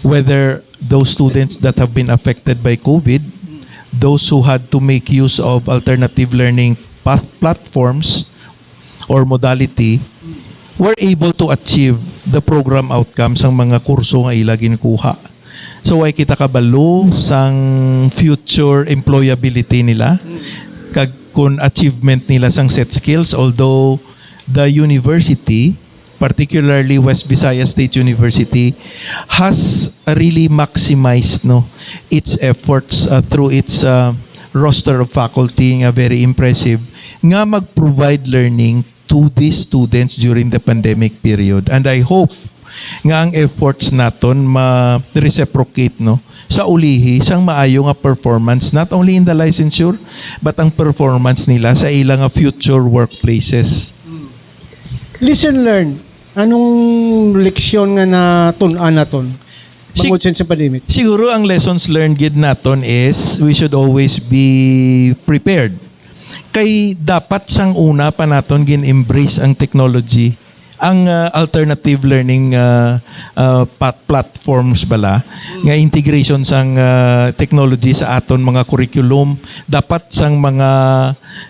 whether those students that have been affected by COVID, those who had to make use of alternative learning path platforms or modality, were able to achieve the program outcomes sang mga kurso nga ila ginkuha. So, way kita kabalo sang future employability nila, kag kun achievement nila sang set skills, although the university particularly West Visayas State University, has really maximized, no, its efforts, uh, through its, uh, roster of faculty nga very impressive, nga mag-provide learning to these students during the pandemic period. And I hope nga ang efforts naton ma-reciprocate, no, sa ulihi sang maayo nga performance, not only in the licensure, but ang performance nila sa ila nga future workplaces. Listen, learn. Anong leksyon nga natun-an naton? Sig- Bangod sa pandemic. Siguro ang lessons learned gid naton is we should always be prepared. Kay dapat sang una pa naton gin-embrace ang technology, ang, ah, alternative learning, ah, ah, pat- platforms bala, nga integration sang, ah, technology sa aton mga curriculum. Dapat sang mga,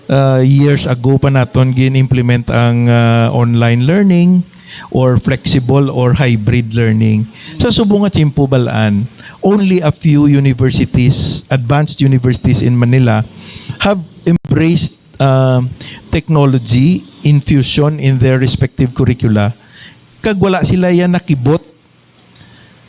ah, years ago pa naton gin-implement ang, ah, online learning or flexible or hybrid learning. Sa subong nga tiyempo, balaan, only a few universities, advanced universities in Manila, have embraced, uh, technology infusion in their respective curricula. Kag wala sila yan nakibot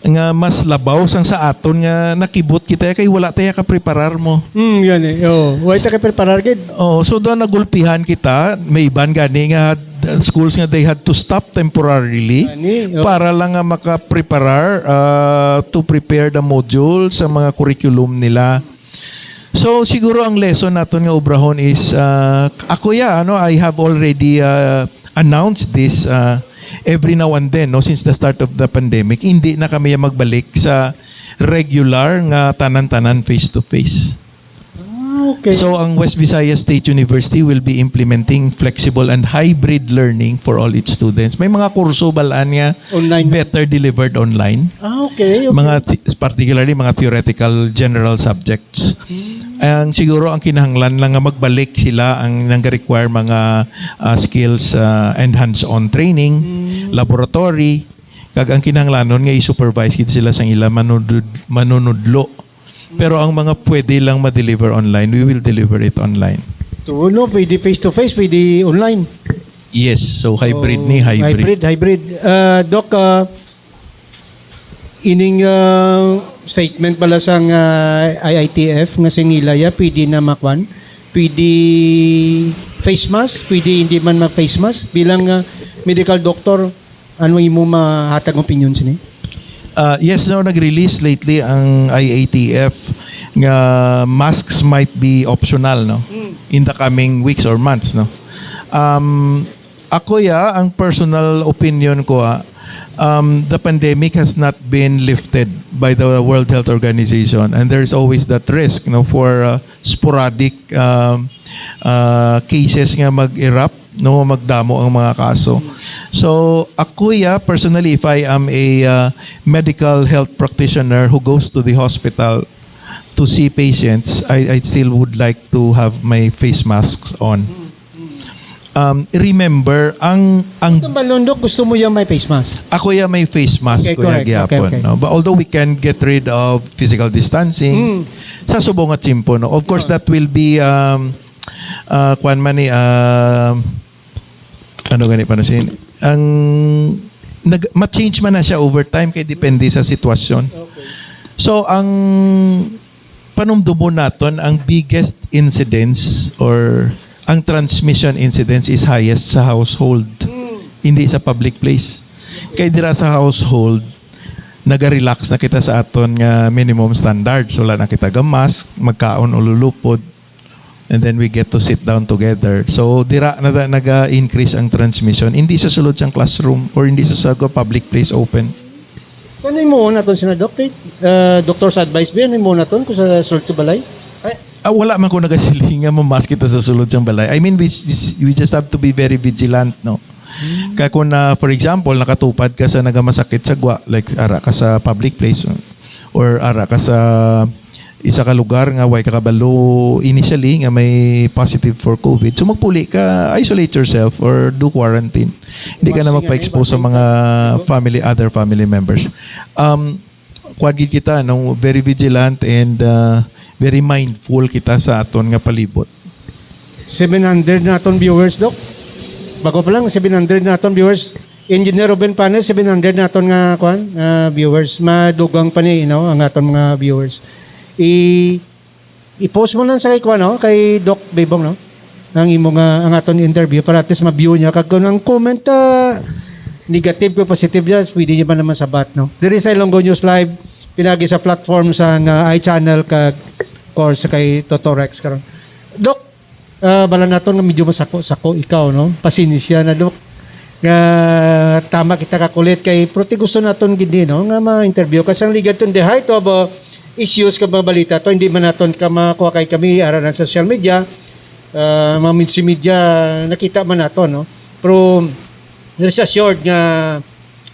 nga mas labaw sang sa aton nga nakibot kita kay wala tayo kapreparar mo. Hmm, yan eh. Oh, wala ta kay preparar gid. Oh, so doon nagulpihan kita, may iban gani nga had- schools nga they had to stop temporarily Gani, oh. Para lang nga makapreparar, ah, to prepare the module sa mga curriculum nila. So siguro ang lesson naton nga obrahon is, ah, ako ya ano, I have already, ah, announced this, ah, every now and then, no, since the start of the pandemic, hindi na kami magbalik sa regular nga tanan-tanan face to face. Ah, okay. So ang West Visayas State University will be implementing flexible and hybrid learning for all its students. May mga kurso balaan nga Online. Better delivered online. Ah, okay, okay. Mga th- particularly mga theoretical general subjects. Ang siguro ang kinahanglan lang nga magbalik sila ang nang-require mga, ah, skills, ah, and hands-on training, laboratory, kag ang kinahanglanon nga i-supervise gid sila sang ila manunod- manunudlo. Pero ang mga pwede lang ma-deliver online, we will deliver it online. Tuo, no, pwede face to face, pwede online. Yes, so hybrid Oh, ni hybrid. Hybrid, hybrid. Ah, Doc, ah, ining, ah, statement pala sang, ah, I I T F nga singilaya pwede na makwan, pwede face mask, pwede hindi man mag face mask bilang, ah, medical doctor, ano imo mahatag opinion sini? Uh, yes, no, nag-release lately ang I A T F nga masks might be optional, no, in the coming weeks or months, no. Um, ako ya, ang personal opinion ko, ah, um, the pandemic has not been lifted by the World Health Organization, and there's always that risk, no, for, uh, sporadic, um, uh, cases nga mag-erupt, no, magdamo ang mga kaso. So, ako ya, personally, if I am a, uh, medical health practitioner who goes to the hospital to see patients, I, I still would like to have my face masks on. Um, remember, ang ang Itong balundok, gusto mo yung may face mask? Ako ya may face mask, Okay, ko ya correct. gihapon, Okay, okay. No? But although we can get rid of physical distancing, sa subong nga tiyempo, no? Of course, that will be, um, uh, kwan man ni, um, ano gani pa na siya? Ang nag, ma-change man na siya over time kay depende sa sitwasyon. So, ang panumdumon naton, ang biggest incidence or ang transmission incidence is highest sa household, hindi sa public place. Kay dira sa household, naga-relax na kita sa aton nga minimum standards. Wala na kita ga-mask, magkaon o lulupod, and then we get to sit down together. So, dira na naga-increase ang transmission. Hindi sa sulod sang classroom or hindi sa, sa public place open. Ano mo naton sina Doc? Uh, doktor sa advice ba? Ano mo naton kung sa sulod sa balay? Ay, ah, wala man ko nagasiling nga mamask kita sa sulod sang balay. I mean, we, we just have to be very vigilant, no? Kaya kung na, for example, nakatupad ka sa nagamasakit sa gwa, like ara ka sa public place, or ara ka sa isa ka lugar nga way ka kabalo initially nga may positive for COVID, so magpuli ka, isolate yourself or do quarantine. Hindi ka na magpa-expose sa mga family, other family members. Um, kuwan gid kita, no, very vigilant and, uh, very mindful kita sa aton nga palibot. Seven hundred na aton viewers, Doc. Bago pa lang, seven hundred na aton viewers. Engineer Ruben Panes, seven hundred naton nga, kwan, nga viewers. Madugang pa ni, you know, ang aton mga viewers. I-, i-post mo lang sa kay, kwan, no? Kay Doc Bibong, no? Ang imo nga, ang aton interview para at least ma-view niya. Kag kung ang comment, ah, negative o positive niya, pwede niya pa naman sabat, no? Diri sa Ilonggo News Live, pinagi sa platform sa nga iChannel kag, of course, kay Toto Rex karon. Doc, ah, bala naton nga medyo masako-sako ikaw, no? Pasensya na, Doc. Nga tama kita kakulit kay, pero ti gusto naton gid ni, no, nga ma-interview. Kasi ang ligad to, in the height of, uh, issues kag mga balita to, hindi man naton ka makuha kay kami ara na sa social media, ah, mga mainstream media, nakita man naton, no? Pero rest assured nga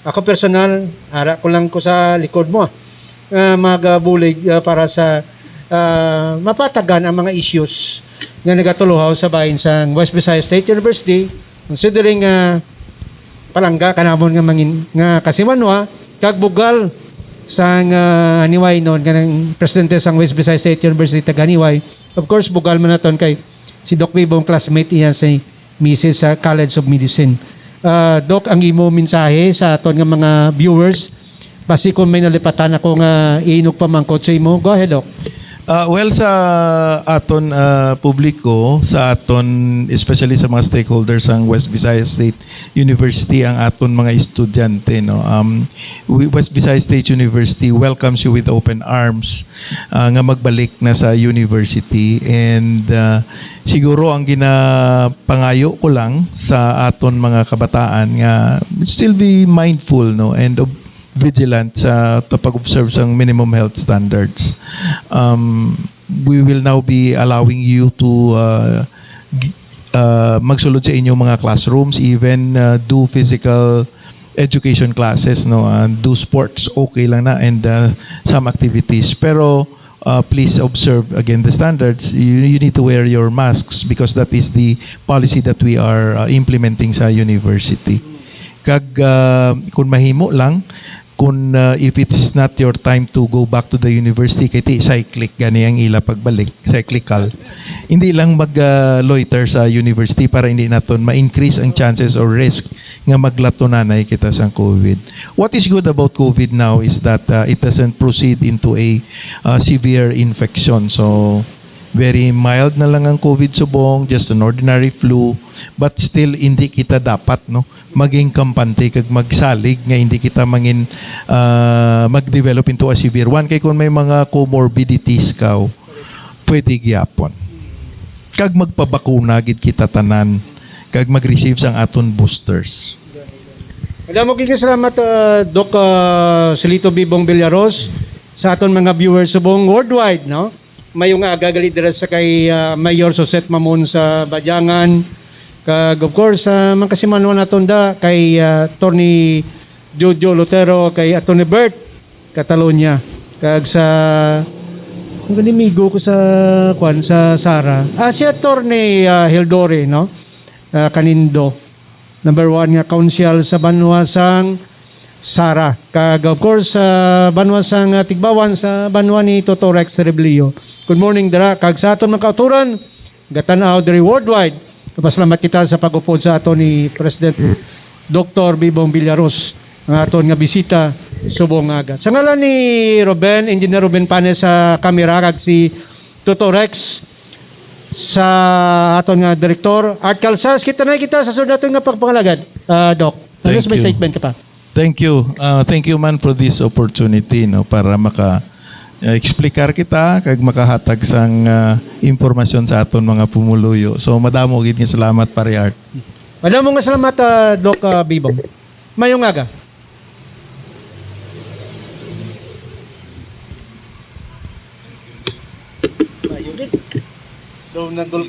ako personal, ara ko lang ko sa likod mo, ah, nga magabulig, ah, para sa, ah, mapatagan ang mga issues nga nagatuluhaw sa bahin sang West Visayas State University, considering, ah, palangga ka namon nga mangin-, nga kasimanwa, kag bugal sang, ah, Haniway noon, kanang presidente sang West Visayas State University, taga Haniway. Of course, bugal man naton kay si Doc Bibong, classmate iya si misis sa College of Medicine. Ah, Doc, ang imo mensahe sa aton nga mga viewers, basi kung may nalipatan ako nga iinugpamangkot sa imo, go ahead, Doc. Ah, well, sa aton, ah, publiko, sa aton, especially sa mga stakeholders sang West Visayas State University, ang aton mga estudyante, no? Um, we, West Visayas State University welcomes you with open arms, ah, nga magbalik na sa university. And, ah, siguro ang ginapangayo ko lang sa aton mga kabataan nga still be mindful, no, and ob-, vigilant sa ta-, pag-observe sang minimum health standards. Um, we will now be allowing you to, uh, g-, uh, magsulod sa inyong mga classrooms, even, uh, do physical education classes, no, and do sports, okay lang na, and, uh, some activities. Pero, uh, please observe again the standards. You, you need to wear your masks because that is the policy that we are, uh, implementing sa university. Kag, uh, kung mahimo lang, kung, uh, if it is not your time to go back to the university, kay ti cyclic gani ang ila pagbalik, cyclical. Hindi lang mag, uh, loiter sa university para hindi naton ma-increase ang chances or risk nga maglatunanay kita sang COVID. What is good about COVID now is that, uh, it doesn't proceed into a, uh, severe infection. So, very mild na lang ang COVID subong, just an ordinary flu, but still hindi kita dapat, no, maging kampante kag magsalig nga hindi kita mangin, ah, mag-develop into a severe one. Kay kung may mga comorbidities ka, pwede gyapon. Kag magpabakuna gid kita tanan, kag mag-receive sang aton boosters. Madamo gid nga salamat, ah, Doc, ah, Silito Bibong Villaros, sa aton mga viewers subong worldwide, no? Mayong aga gali dira sa kay, ah, Mayor Sosette Mamon sa Badiangan. Kag, of course, ah, mga kasimanwa naton da kay, ah, Attorney Jojo Lotero, kay Attorney Bert Catalonia. Kag sa, ang ganimigo ko sa, kwan, sa Sara. Ah, si Attorney, ah, Hildore, no? Ah, Canindo. Number one nga council sa banwa sang Sara. Kag, of course, sa banwa sang, ah, Tigbawan, sa banwa ni Toto Rex Rebelio. Good morning, dira. Kag sa aton mga kauturan, gatan-aw diri worldwide. Nagpasalamat kita sa pag-upod sa aton ni President Doktor Bibong Villaros, ang aton nga bisita subong nga aga. Sa ngalan ni Ruben, Engineer Ruben Panes sa kamera, kag si Toto Rex sa aton nga direktor, Art Calzas, kita na kita sa sunod naton nga pagpangalagad. Ah, Doc, ano may Thank you. statement ka pa? Thank you. Ah, thank you man for this opportunity, no, para maka, ah, explicar kita kag makahatag sang, ah, impormasyon sa aton mga pumuluyo. So, madamo gid nga salamat, Pare Art. Madamo nga salamat, ah, Doc, ah, Bibong. Mayong aga. Mayong gid. Daw nagul-